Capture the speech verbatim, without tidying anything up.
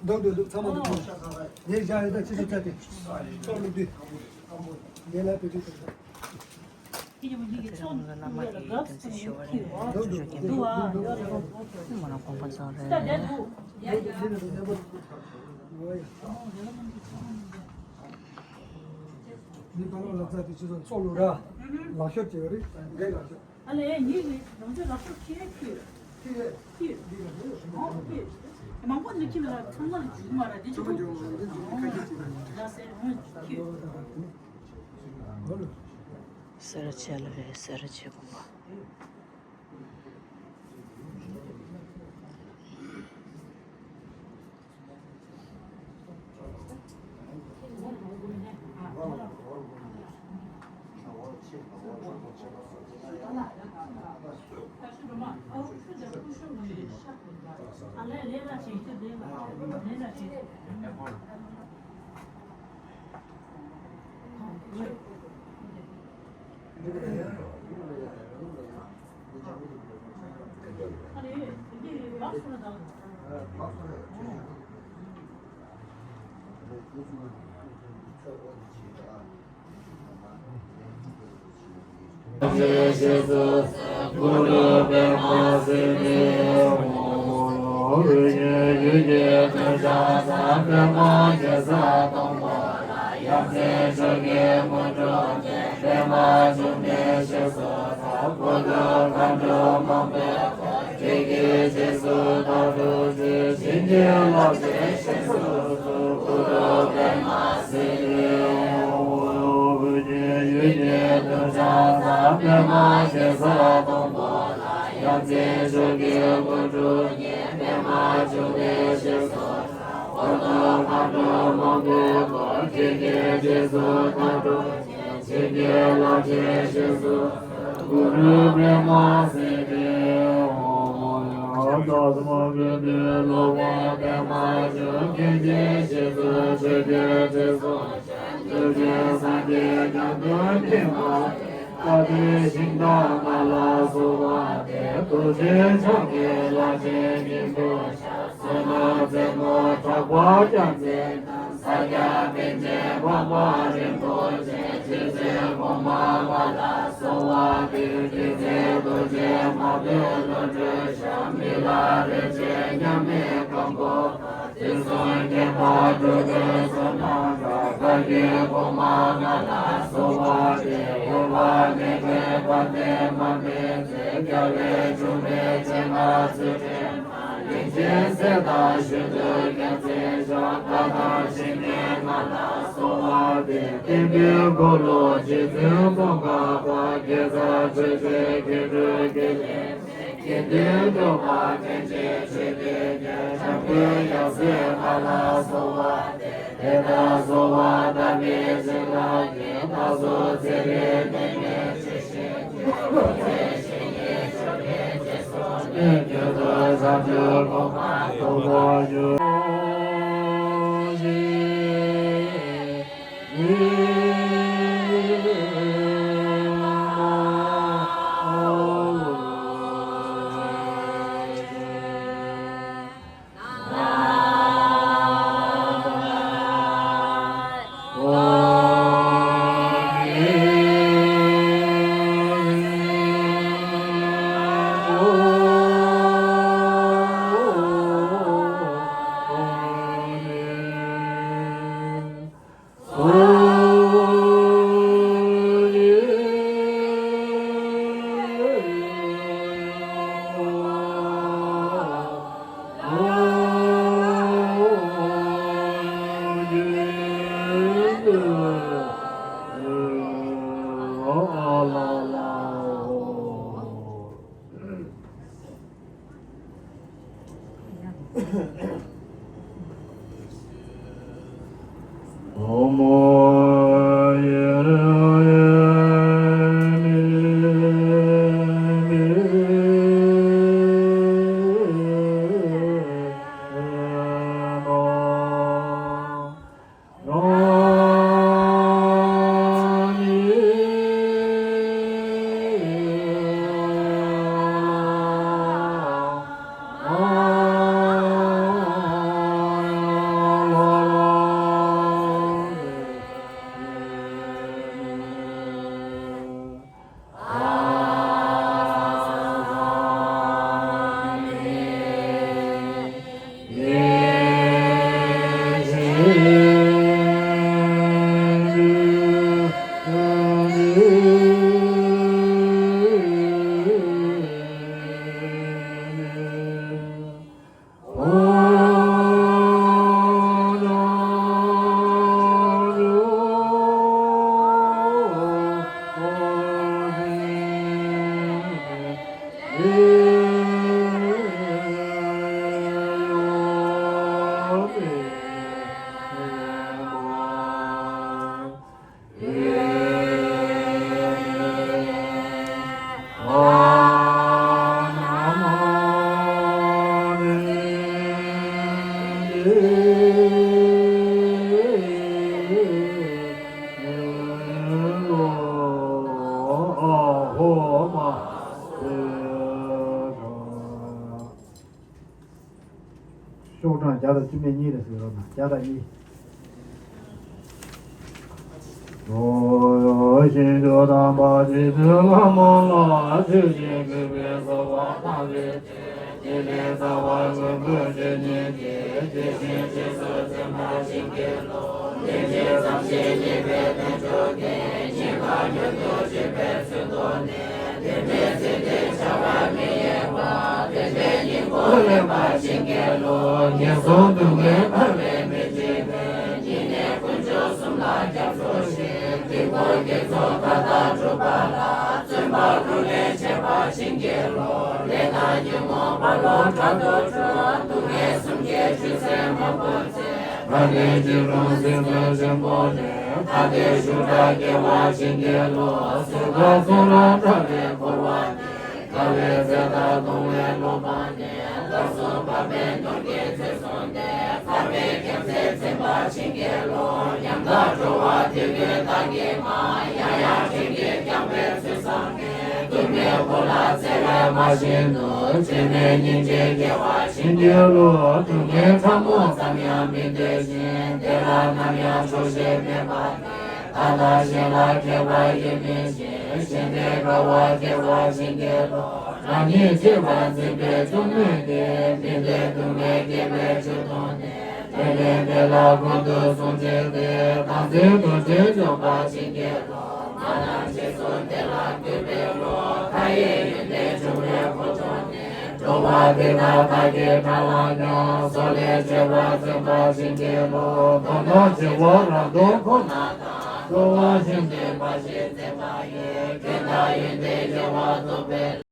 འདུག་འདུག་འདུག་ཚང་མ་འདུག་ངས་བཞག་ཡོད། ད་ཕྱི་ཚུལ་བཙལ་ཏེ་ཚོགས་བླུག་དུས་ངས་ལ་བེད་སྤྱོད་བཏང་། ཁྱེད་ཀྱི་མི་གཉིས་ཀྱི་ཚོགས་བླུག་ཡ་ལ་དགའ་བསུ་ཡོད་ཀྱི་འདུག་འདུག་ཨ། ཡོད་རེད། ཁོང་པ་ཚོ་རེད། ད་འདྲ་འདུག་ཡ་ཡ། མི་གང་ལ་ལབ་ཚར་དུས་ཕྱི་ཚོགས་ཚོགས་བླུག་ར། ལག་ཤོབ་བྱེད་པ་རེད། འདི་ལག་ཤོབ། ཨ་ལས་ངེད་ཀྱི་ལོངས་སྤྱོད་ལག་ཤོབ་ཁྱི་ཁྱི། ཁྱི་ཁྱི། འདི་ལ་འདི་ལ་ཞིམ་པོ་ཨོ་ཁྱི། མང་པོ་འདི་ཁྱི་ལ་ཚང་མ་ལ་འཇུག་མ་ར་འདི་ཆུ་ཁྱི། ལ་སེ་ཨོ་ཁྱི། སེར་ཆེ་ལ་རེད། སེར་ཆེ་དགོངས་པ། བསོད་ནམས་རྩེ་མོ་གྲགས་པ་རྒྱལ་མཚན་དང་། ས་སྐྱ་པཎ་ཆེན་འཕགས་པ་རིན་པོ་ཆེ། རྗེ་བཙུན་གོང་མ་ལྔ་ལ་གསོལ་བ་འདེབས། རྗེ་བཙུན་རྡོ་རྗེ་མ་དོན་བློ་གྲོས་ཤར། མི་ལ་རས་ཆེན་མཉམ་མེད་བཀའ་བསྒོ། དུས་གསུམ་མཁྱེན་པ་འགྲོ་དོན་བསོད་ནམས་གྲགས། བཀའ་བརྒྱུད་གོང་མ་ལྔ་ལ་གསོལ་བ་འདེབས། འོད་དཔག་མེད་ཀྱི་དཔལ་ལྡན་མར་མེ་མཛད། རྒྱལ་བའི་འབྱུང་གནས་སྤྱན་སྔར་ཚུལ་ཁྲིམས་དང་། རིན་ཆེན་གསེར་དང་ཞུ་འདོད་རྒྱལ་མཚན་ཞབས། བཀའ་དང་ཞིང་གནས་ལྔ་ལ་གསོལ་བ་འདེབས། བསྟན་པའི་འཁོར་ལོ་རྗེ་བཙུན་ཙོང་ཁ་པ། དགེ་རྩ་ཆོས་སྤྱོད་དགེ་སྒྲུབ་ཀྱི་ལས། དགེ་འདུན་གྲུབ་པ་མཁན་ཆེན་ཆོས་ཀྱི་རྒྱལ། འཇམ་མགོན་ཡབ་སྲས་ལྔ་ལ་གསོལ་བ་འདེབས། དེ་ལྟར་གསོལ་བ་བཏབ་པའི་བྱིན་རླབས་ཀྱིས། བདག་སོགས་ཚེ་རིང་ནད་མེད་ཇི་བཞིན་གྱིས། རྡོ་རྗེ་འཆང་གི་མཆོག་ཡིན་ཞེས་གསོལ་ནས། མཁྱེན་བརྩེ་བྱང་ཆུབ་གོ་འཕང་ཐོབ་པར་ཤོག། ཤོག་གྲངས་བརྒྱ་དང་བཅུ་མེད་གཉིས་རེད་ཟེར་རོགས་གནང་། བརྒྱ་དང་གཉིས། ཨོ། ཞིང་དུ་དམ་པ་རྗེ་བཙུན་བླ་མ་ལ། ཆོས་ཀྱི་གུས་པས་གསོལ་བ་འདེབས་པའི་ཚེ། དེ་ལས་རྩ་བ་མགོན་པོ་ཆེ་ཉིད་ཀྱིས། དེ་བཞིན་གཤེགས་སུ་མཛད་པ་བྱིན་གྱིས་རློབས། དེ་བཞིན་བསམ་ཤེས་ཉེས་པའི་དོན་བཅོམ་སྟེ། ཉེས་པ་མྱུར་དུ་ཞི་བའི་ཚུལ་མཐོང་ནས། དེ་འདྲའི་ཚུལ་དེ་བྱ་བ་མི་ཡིན་པ། དེ་འདྲའི་སྙིང་པོ་ལེན་པ་བྱིན་གྱིས་རློབས། ངན་སོང་སྡུག་བསྔལ་སྣང་བས་མི་འཇིགས་པའི། སྙིང་ནས་དཀོན་མཆོག་གསུམ་ལ་སྐྱབས་སུ་མཆི། སྡིག་པ་དགེ་ཚོགས་མཐའ་དག་འགྲུབ་པ་ལ། བརྩོན་པ་ཀུན་ལས་བྱེད་པ་བྱིན་གྱིས་རློབས། ལས་དང་ཉོན་མོངས་པ་ལོག་པར་དག་སྟེ། སྡུག་བསྔལ་གསུམ་གྱི་ཆོས་ཟད་མ་གོས་ཚེ། ཕ་རོལ་ཕྱིན་དྲུག་སྲིད་མཚོན་ཆེན་པོ་ལས། ཐར་པའི་ཤུགས་དྲག་སྐྱེ་བ་བྱིན་གྱིས་རློབས། གཟུགས་དག་ཚོན་རབ་བཀྲ་བའི་འཁོར་བ་འདས། དགའ་བའི་ཚེ་དང་གདུང་བའི་བློ་སྤངས་ནས། ལྟ་སྲུང་འཕགས་པའི་མདུན་གྱི་ཚུལ་བཟུང་སྟེ། ཐར་པའི་རྒྱལ་མཚན་འཛིན་པ་བྱིན་གྱིས་རློབས། ཉམས་དང་སྤྲོ་བ་དུལ་བའི་བདག་གི་མ། ཡང་ཡང་དྲིན་གྱིས་བསྐྱངས་པའི་ཚུལ་བཟང་གིས། སྡུག་བསྔལ་འཁོར་ལ་བརྩེ་བའི་མ་བཞིན་དུ། བྱོན་ནས་སྙིང་རྗེ་སྐྱེ་བ་བྱིན་གྱིས་རློབས། སྡུག་བསྔལ་ཕྲ་མོ་ཙམ་ཡང་མི་འདོད་ཅིང་། དེ་ལ་ནམ་ཡང་ཆོག་ཤེས་མེད་པ་དེས། ཐར་ལ་གཞན་ལ་མཁས་པ་ཡིན་མིན་ཞེས། ཞེན་པའི་དགའ་བ་སྐྱེ་བ་བྱིན་གྱིས་རློབས། རང་ཉིད་གཅེས་པར་འཛིན་པའི་ཅོ་ནེ་དེས། མི་འདོད་སྡུག་བསྔལ་སྐྱེ་བའི་རྒྱུ་མཐོང་ནས། དེ་ལས་དེ་ལ་ཀུན་ཏུ་སྲུང་བྱེད་དེ། བདག་འཛིན་དུག་ཅན་འཇོམས་པ་བྱིན་གྱིས་རློབས། ང་རང་རྗེས་སུ་དེ་ལ་གུས་པའི་བློས། མཐའ་ཡས་ཡོན་ཏན་འབྱུང་བའི་གོ་འཕང་ནས། འགྲོ་བ་དེ་དག་བདག་གིས་བཀྲ་ལ་ཀྱང་། སྲོག་ལས་གཅེས་པར་འཛིན་པ་བྱིན་གྱིས་རློབས། དོན་དམ་བྱེ་བ་རབ་འབྱམས་ཁོ་ན་དང་། འགྲོ་བ་གཞན་དོན་འབའ་ཞིག་འཛིན་པ་ཡིས། རྒྱན་དང་ཡོན་ཏན་དབྱེ་བ་རྟོགས་པའི།